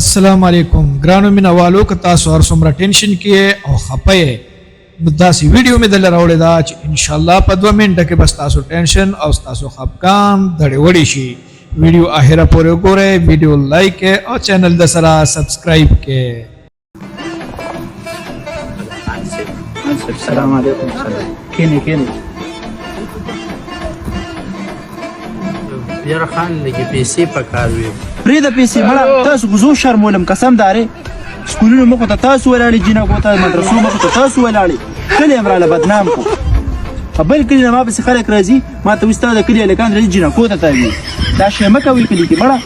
السلام علیکم ګرانو مینوالو، که تاسو هر څومره ټینشن کې یې او خپه یې، نو داسې ویډیو مې درله راوړې ده چې انشاءالله په 2 منټه کې به ستاسو ټینشن او ستاسو خفګان دړې وړې شي. ویډیو اخره پورې وګورئ، ویډیو لایک کړئ او چینل د سره سبسکرایب کړئ. السلام علیکم. کینې کینې. یاره خان، لږې پیسې پکار وي. پرېږده پیسې مړه، تاسو خو زه شرمولم. قسم دارې، سکولونو مخو ته تاسو ولاړې، جینکو ته مدرسو مخو ته تاسو ولاړې، کلی هم راله بدنام کړو. په بل کلي نه ما پسې خلک راځي، ما ته وایي ستا د کلي هلکان راځي جینکو ته تاوي. دا شی مه کوئ کلي کې مړه.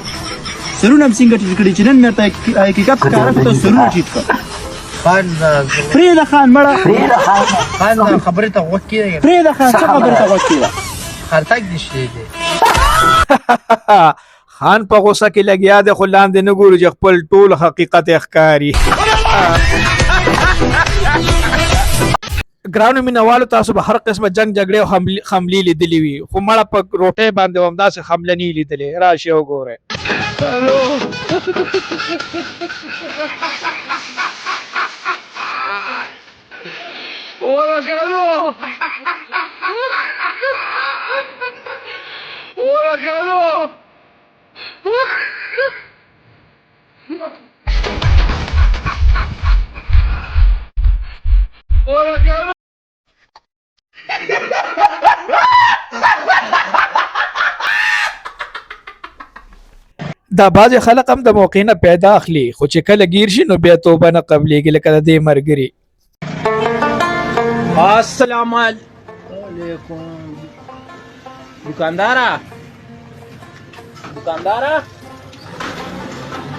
سرونه هم څنګه ټیټ کړي چې نن مې ورته حقیقت ښکاره کړو، تاسو سرونه ټیټ کړه. خان، پرېږده خان مړه. خان، خبرې ته غوږ کېږه. پرېږده خان، څه خبرې ته غوږ کېږه؟ خرتګ دې شوی دی. خان په غوسه کې لګیا دی، خو لاندې نه ګوري چې خپل ټول حقیقت یې ښکاري. ګرانو مینوالو، تاسو به هر قسمه جنگ جګړې او حملې لیدلې وي، خو مړه په روټۍ باندې همداسې حمله نه لیدلې. راشئ وګورئ. دا بعضې خلک هم د موقع نه پیدا اخلي، خو چې کله ګیر شي نو بیا توبه نه قبلېږي، لکه د دې مرګري. السلام علیکم. دکاندارا، دکاندارا،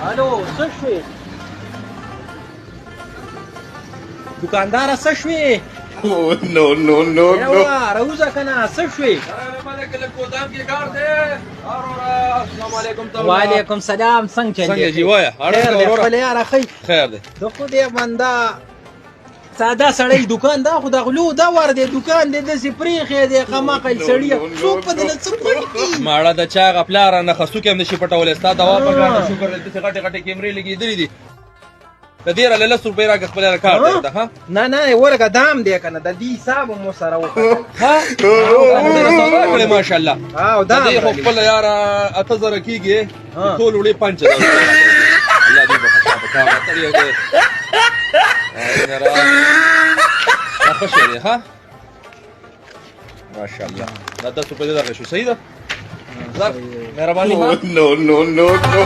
الو، څه شوې دکاندارا؟ څه شوې؟ No, no, no, no. راوځه که نه، څه شوې؟ وعلیکم سلام، څنګه چل څنګه جی؟ وایه. خیر دی خپل یاره؟ ښه خیر دی. د خو دې بنده ساده سړی دکان دا خو د غلو دا ور دی، دکان دی داسې پرېښی دی، خامخا سړیه څوک په دې نه څه پټ دي. ماړه د چا هغه پلار نه خسوکې هم نشي پټولی. ستا دوا په کار ده، شکر دی. داسې غټې غټې کیمرې لګېدلې دي. د دې راله 10 روپۍ راکړه، خپل کار دی ورته. ها نه نه، ورګه دام دی که نه، د دې حساب مو سره وکړه. ها، ډېره سودا کړې، ماشاءالله. او دا د دې خو خپله یاره 8000 کېږي، ټول وړې 5000. الله دې بخښه په کار راته یو دی. دا ښه شی دی. ها، ماشاءالله، دا 10 روپۍ دغه شو. صحیح ده، مهرباني. ها، No, no, no, no.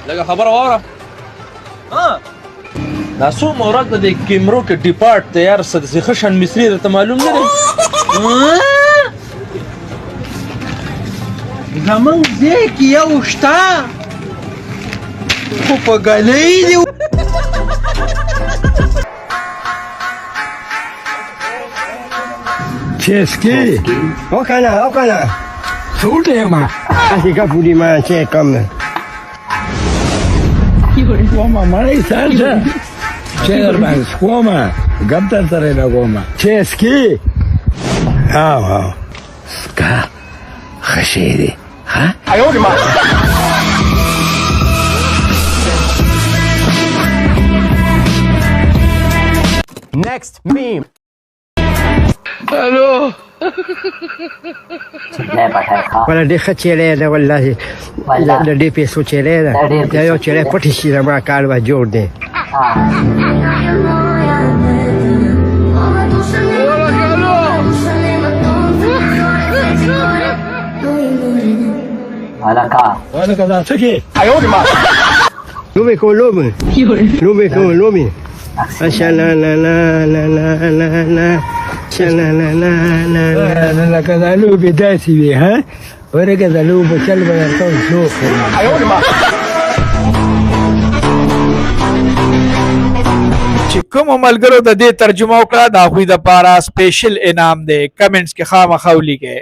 لږه خبره واوره. دا څو مورد د دې کیمرو کې ډیپارټ دی یار، څه داسې ښه شان مصري درته معلوم نه دی؟ زمونږ ځای کې یو شته، خو په ګلۍ دی. Česky. وکنه وکنه. سوټه ما. هسې ګپ ودی ما چې کم نه. کومه مړی سر شه چې در باندې کومه ګپ در سره لګومه. چسکی او او سکا خشې دی. ها. 哎呦我的妈！ Next meme. ولا ډېر ښه چیرې ده والله، د ډېر پیسو چیرې ده. دا یو چیرې پټې شي، زما کار به جوړ دی. ولکه دا څه کې؟ لوبې کوو، لوبې لوبې کوو، لوبې. شه لا لا لا لا لا لا لا، شه لا لا لا لا لا. لکه دا لوبې داسې وي. ها، ورکه د لوبو چل به درته اوس وښیم. چې کوم ملګرو د دې ترجمه وکړه، د هغوی دپاره سپیشل انعام دی. کمنټس کې خامخا ولیکئ.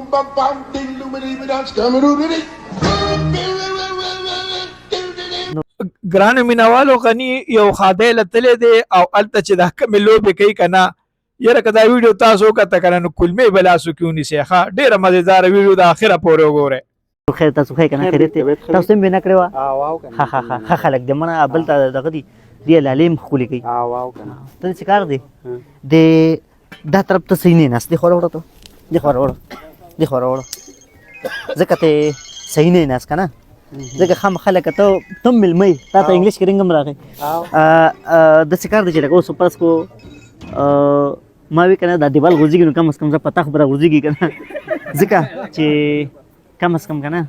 Bum bum ding dum ding dum dum. ګرانو مینوالو، غني یو خاده لتلې دی او الته چې دا کومې لوبې کوي که نه، یاره که دا ویډیو تاسو وکته که نه نو کلمې به لاسو کې ونیسئ. ښه، ډېره مزېداره ویډیو ده، اخره پورې وګورئ. خیر، تاسو خیر کنه؟ خیریت دی؟ تاسو هم نه کړو؟ ها ها ها ها، خلک د منه بل ته دغه دي دی لالیم خولي کوي. واو کنه. ته څه کار دی؟ د دا طرف ته صحیح نه ناست دی. خو وروړه، ته دی خو وروړه، دی خو وروړه، ځکه ته صحیح نه ناست کنه، ځکه خام خلک ته تم ملمې تا ته انګلیش کې رنګم راغی. د څه کار دی چې لکه اوس پس کو ما وی کنه، دا دیوال غورځېږي نو کم از کم زه پتا خبره غورځېږي کنه، ځکه چې کم از کم کنه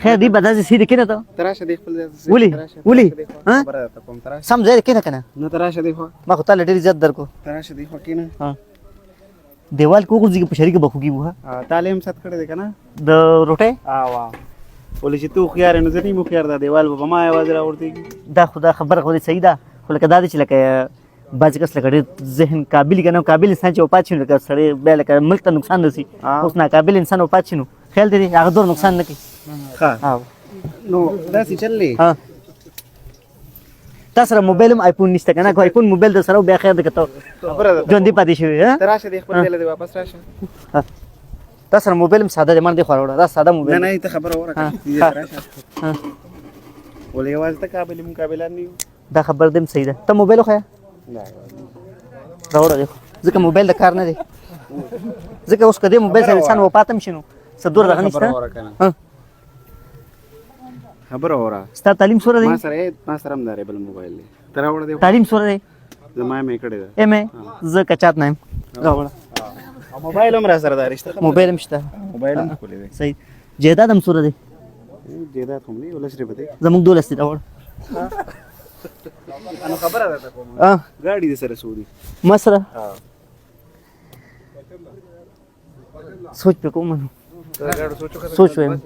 خیر دی به داسې سیده کینه ته. تراشه دی خپل ځای. ولي ولي؟ ها، خبره درته کوم، تراشه. سم ځای کینه کنه. نه، تراشه دی خو. ما خو تاله ډېر عزت درکو. تراشه دی خو، کینه. ها، دیوال کو غورځېږي په شریکه به خوږي وه. تعلیم ست کړی دی کنه. د روټۍ وا ولې چې تو خيار نو زه نیم خيار، دا دیوال به ما یوازې راغورځېږي. دا خو دا خبره خو دې صحیح ده، خو لکه دا دی چې لکه بعضې کس لکه ډېر ذهن قابل که نه، قابل انسان چې وفات شي نو لکه سړی بیا لکه ملک ته نقصان رسي. اوس ناقابل انسان وفات شي نو خیال دی هغه دور نقصان نه کوي. ښه. او نو داسې چللې. ها، تا سره موبایل هم آیفون نشته که نه؟ که آیفون موبایل در سره بیا خیر دی که ته خبره ده ژوندي پاتې شوی. ها، ته راشه دی خپل ځای له دی واپس راشه. ها، تا سره موبایل هم ساده دی، ما دی خو راوړه، دا ساده نه. موبایل. نه، ته خبره وره. ها. دې ها. راشه. ها. ولې یوازې ته قابل مونږ قابلان نه یو. دا خبر دې هم صحیح ده. ته موبایل وښیه. راوړه دی، ځکه موبایل د کار نه دی، ځکه اوس که دې موبایل سره انسان وفات هم شي نو څه دور دغه خبره نشته. وره کنه. ها. خبره وره. ستا تعلیم څومره ما دی؟ سره ما سره هم دارې بل موبایل دی، ته راوړه دی. تعلیم څومره دی؟ زما مې کړی ده. ایم ای، زه کچات نه یم، راوړه. او موبایل هم را سره دارې شته. موبایل هم شته. موبایل هم ښکلی دی. صحیح، جایداد هم څومره دی؟ جایداد هم نه ولس روپۍ دی. زموږ 12 دی، راوړه. نو خبره درته کوم. ها. ګاډي دې سره څو دي؟ ما سره سوچ پې کوم نو. سوچ وایم،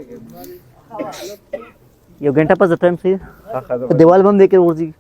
یو ګنټه پس درته وایم. صحیح ده، دیوال به هم دې کې غورځېږي.